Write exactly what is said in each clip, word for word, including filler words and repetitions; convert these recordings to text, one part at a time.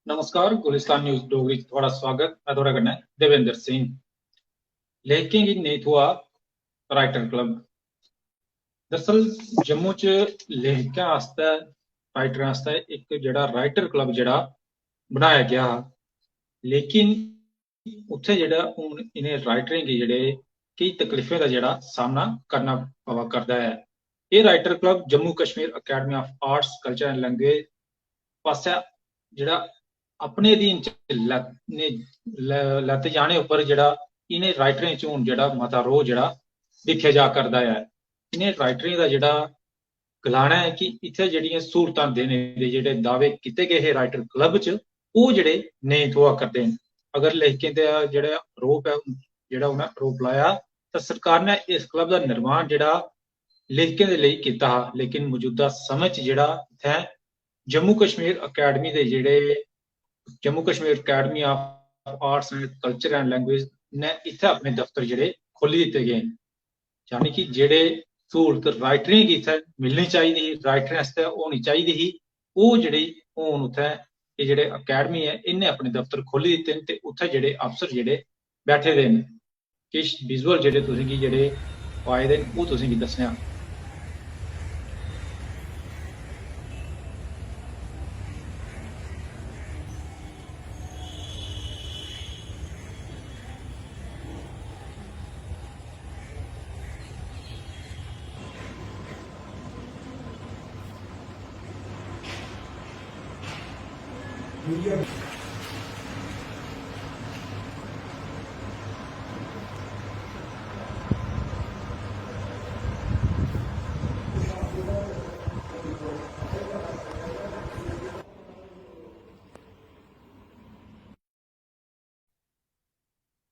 नमस्कार, गुलिस्तान न्यूज डोगरी च थुआढ़ा स्वागत। में थुआढ़े कन्नै देवेंद्र सिंह। लेखकें गी नेईं थ्होआ राइटर क्लब। दरअसल जम्मू च लेखकें आस्तै, राइटरें आस्तै इक जेह्ड़ा राइटर क्लब जेह्ड़ा बनाया गेआ हा, लेकिन उत्थै जेह्ड़ा हून इ'नें राइटरें गी जेह्ड़े केई तकलीफें दा जेह्ड़ा सामना करना पवा करदा ऐ। एह् writer club Jammu Kashmir academy of arts, culture and language पासेआ जेह्ड़ा अपने अधीन च लैने, ल-, लैते जाने उप्पर जेह्ड़ा इ'नें राइटरें च हून जेह्ड़ा मता रोह् जेह्ड़ा दिक्खेआ जा करदा ऐ। इ'नें राइटरें दा जेह्ड़ा गलाना ऐ कि इत्थै जेह्ड़ियां स्हूलतां देने दे जेह्ड़े दावे कीते गे हे राइटर क्लब च, ओह् जेह्ड़े नेईं थ्होआ करदे न। अगर लेखकें दा जेह्ड़ा आरोप ऐ, जेह्ड़ा उ'नें आरोप लाया, तां सरकार ने इस क्लब दा निर्माण जेह्ड़ा लेखकें दे लेई कीता हा, लेकिन मौजूदा समें च जेह्ड़ा इत्थै जम्मू कश्मीर अकैडमी दे जेह्ड़े, Jammu Kashmir academy of arts and culture and language ने इत्थै अपने दफ्तर जेह्ड़े खोह्ल्ली दित्ते गे न। यानी कि जेह्ड़े स्हूलत राइटरें गी इत्थै मिलनी चाहिदी ही, राइटरें आस्तै होनी चाहिदी ही, ओह् जेह्ड़ी हून उत्थै एह् जेह्ड़े अकैडमी ऐ, इ'न्नै अपने दफ्तर खोह्ल्ली दित्ते न ते उत्थै जेह्ड़े अफसर जेह्ड़े बैठे दे न, किश विजुअल जेह्ड़े तुसेंगी जेह्ड़े पाए दे न, ओह् तुसेंगी दस्सने आं।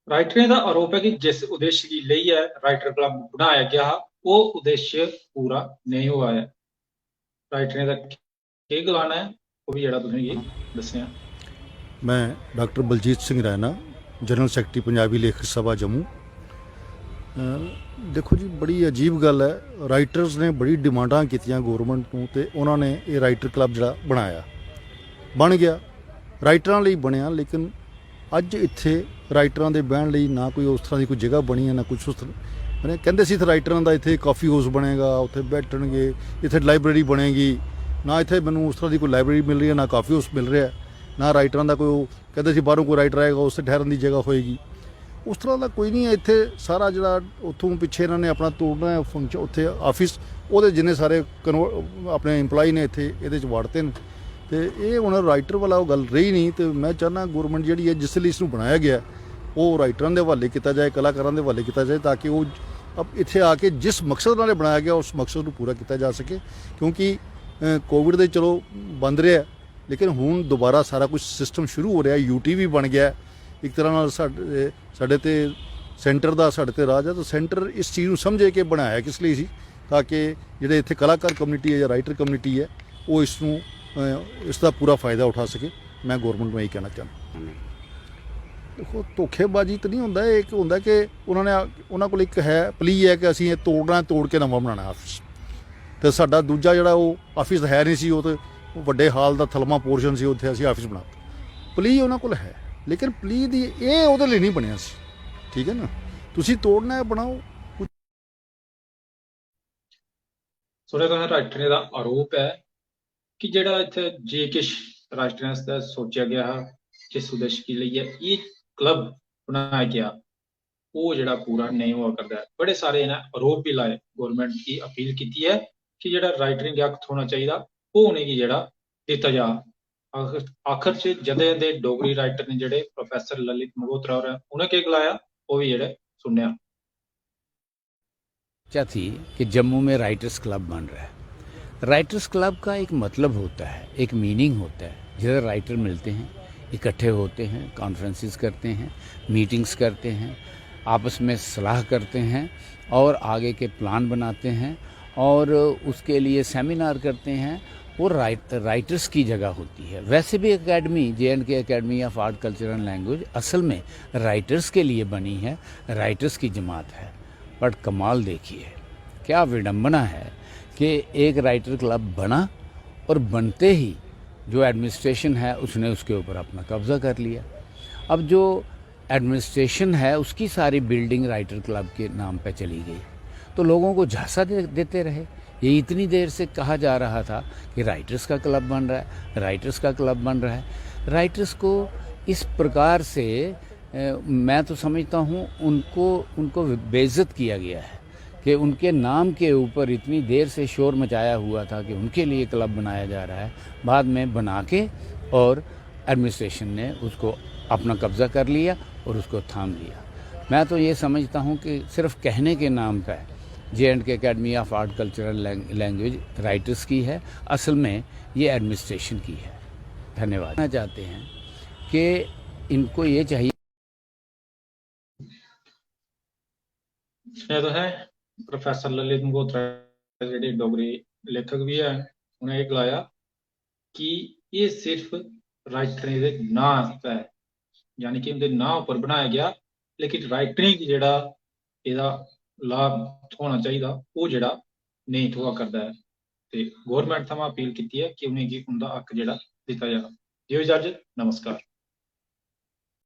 राइटरें दा आरोप ऐ कि जिस उद्देश्य गी लेइयै राइटर क्लब बनाया गेआ हा, ओह् उद्देश्य पूरा नेईं होआ ऐ। राइटरें दा केह् गलाना ऐ, ओह् बी जेह्ड़ा तुसेंगी दस्सने आं। मैं doctor Baljeet Singh Raina, general secretary Punjabi Lekhak Sabha Jammu. अ, देखो जी, बड़ी अजीब गल्ल ऐ, राइटर्स ने बड़ी डिमांडां कीतियां गौरमेंट नूं ते उन्होंने ये राइटर क्लब जेह्ड़ा बनाया, बन गया। राइटरां लेई बनेआ, लेकिन अज्ज इत्थे राइटरां दे बहन लेई ना कोई उस तरह की कोई जगह बनी है, ना कुछ उस तरह। मैंने कहंदे सी इत्थे राइटरां दा इत्थे कॉफी हाउस बनेगा, उत्थे बैठणगे, इत्थे लाइब्रेरी बनेगी। ना इत्थे मैनू उस तरह की कोई लाइब्रेरी मिल रही है, ना कॉफी हाउस मिल रहा है, ना राइटरां दा कोई, कहंदे सी बाहरों कोई राइटर आएगा, उससे ठहरन की जगह होएगी। उस तरह का कोई नहीं है। इत्थे सारा जेह्ड़ा उत्थों पिच्छे इन्होंने अपना तोड़ना है फंक्शन, उत्थे ऑफिस, ओह्दे जिन्ने सारे कन्व-, अपने एम्प्लॉय ने इत्थे एह्दे च वाड़ते न। ते एह् हून राइटर वाला ओह् गल्ल रेही नहीं। ते मैं चाहना गौरमेंट जेह्ड़ी ऐ, जिस लेई इसनूं बनाया गेआ ऐ, ओह् राइटरां दे हवाले कीता जाए, कलाकारां दे हवाले कीता जाए, ताकि ओह् अब इत्थे आके जिस मकसद नाल एह् बनाया गेआ, उस मकसद नूं पूरा कीता जा सके। क्योंकि अ, कोविड दे चलो बंद रेहा, लेकिन हुन दोबारा सारा कुछ सिस्टम शुरू हो रहा है, यूटी भी बन गया है, एक तरह नाल साडे साडे ते सेंटर दा साडे ते राज है, तो सेंटर इस चीज नूं समझे कि बनाया किस लेई सी, ताकि जेह्ड़े इत्थे कलाकार कम्युनिटी है या राइटर कम्युनिटी है, ओह् इस नूं, अ, इसदा पूरा फायदा उठा सके। मैं गौरमेंट नूं एही कहना चाहना। देखो, धोखेबाजी तो नहीं होंदा, एक होंदा कि उन्होंने, उन्होंने कोल एक है, प्ली है कि असीं एह् तोड़ना है, तोड़ के नमां बनाना है ऑफिस। ते साडा दूजा जेह्ड़ा ओह् ऑफिस है नहीं सी, ओह् ते वड्डे हाल दा थलमा पोर्शन सी, उत्थे असीं ऑफिस बनाता। प्ली उन्होंने कोल है, लेकिन प्ली दी एह् ओह्दे लेई नहीं बनेआ सी। ठीक है ना, तुसीं तोड़ना है, बनाओ। सुने तुसें राइटरें दा आरोप ऐ कि जेह्ड़ा इत्थै जे किश राइटरें आस्तै सोचेआ गेआ हा, जिस उद्देश्य गी लेइयै एह् क्लब बनाया गेआ, ओह् जेह्ड़ा पूरा नेईं होआ करदा ऐ। बड़े सारे इ'नें आरोप बी लाए, गौरमेंट गी अपील कीती ऐ कि जेह्ड़ा राइटरें गी हक थ्होना चाहिदा, ओह् उ'नेंगी जेह्ड़ा दित्ता जा। आखिर आखिर च जंदे जंदे डोगरी राइटर ने जेह्ड़े प्रोफेसर ललित मगोत्रा होरें उ'नें केह् गलाया, ओह् बी जेह्ड़े सुनने आं। चर्चा थी कि जम्मू में राइटर्स क्लब बन रहा है। राइटर्स क्लब का एक मतलब होता है, एक मीनिंग होता है, जिधर राइटर मिलते हैं, इकट्ठे होते हैं, कॉन्फ्रेंसेस करते हैं, मीटिंग्स करते हैं, आपस में सलाह करते हैं और आगे के प्लान बनाते हैं और उसके लिए सेमिनार करते हैं। वो राइट राइटर्स की जगह होती है। वैसे भी academy, J and K academy of art, culture and language, असल में राइटर्स के लिए बनी है, राइटर्स की जमात है। बट कमाल देखिए, क्या विडंबना है कि एक राइटर क्लब बना और बनते ही जो एडमिनिस्ट्रेशन है, उसने उसके ऊपर अपना कब्जा कर लिया। अब जो एडमिनिस्ट्रेशन है, उसकी सारी बिल्डिंग राइटर क्लब के नाम पे चली गई। तो लोगों को झांसा दे, देते रहे। ये इतनी देर से कहा जा रहा था कि राइटर्स का क्लब बन रहा है, राइटर्स का क्लब बन रहा है। राइटर्स को इस प्रकार से, अ, मैं तो समझता हूँ, उनको उनको बेइज्जत किया गया है कि उनके नाम के ऊपर इतनी देर से शोर मचाया हुआ था कि उनके लिए क्लब बनाया जा रहा है, बाद में बना के और एडमिनिस्ट्रेशन ने उसको अपना कब्जा कर लिया और उसको थाम लिया। मैं तो ये समझता हूँ कि सिर्फ कहने के नाम पर जे and K academy of art cultural language writers की है, असल में ये एडमिनिस्ट्रेशन की है। धन्यवाद। कहना चाहते हैं कि इनको ये चाहिए। सुनेआ तुसें प्रोफेसर ललित मंगोत्रा जेह्ड़े डोगरी लेखक बी हैन, उ'नें एह् गलाया कि एह् सिर्फ राइटरें दे नांऽ आस्तै ऐ, यानी कि उं'दे नांऽ उप्पर बनाया गेआ, लेकिन राइटरें गी जेह्ड़ा एह्दा लाभ थ्होना चाहिदा, ओह् जेह्ड़ा नेईं थ्होआ करदा ऐ। ते गौरमेंट थमां अपील कीती ऐ कि उ'नेंगी उं'दा हक जेह्ड़ा दित्ता जा। देओ इजाजत, नमस्कार।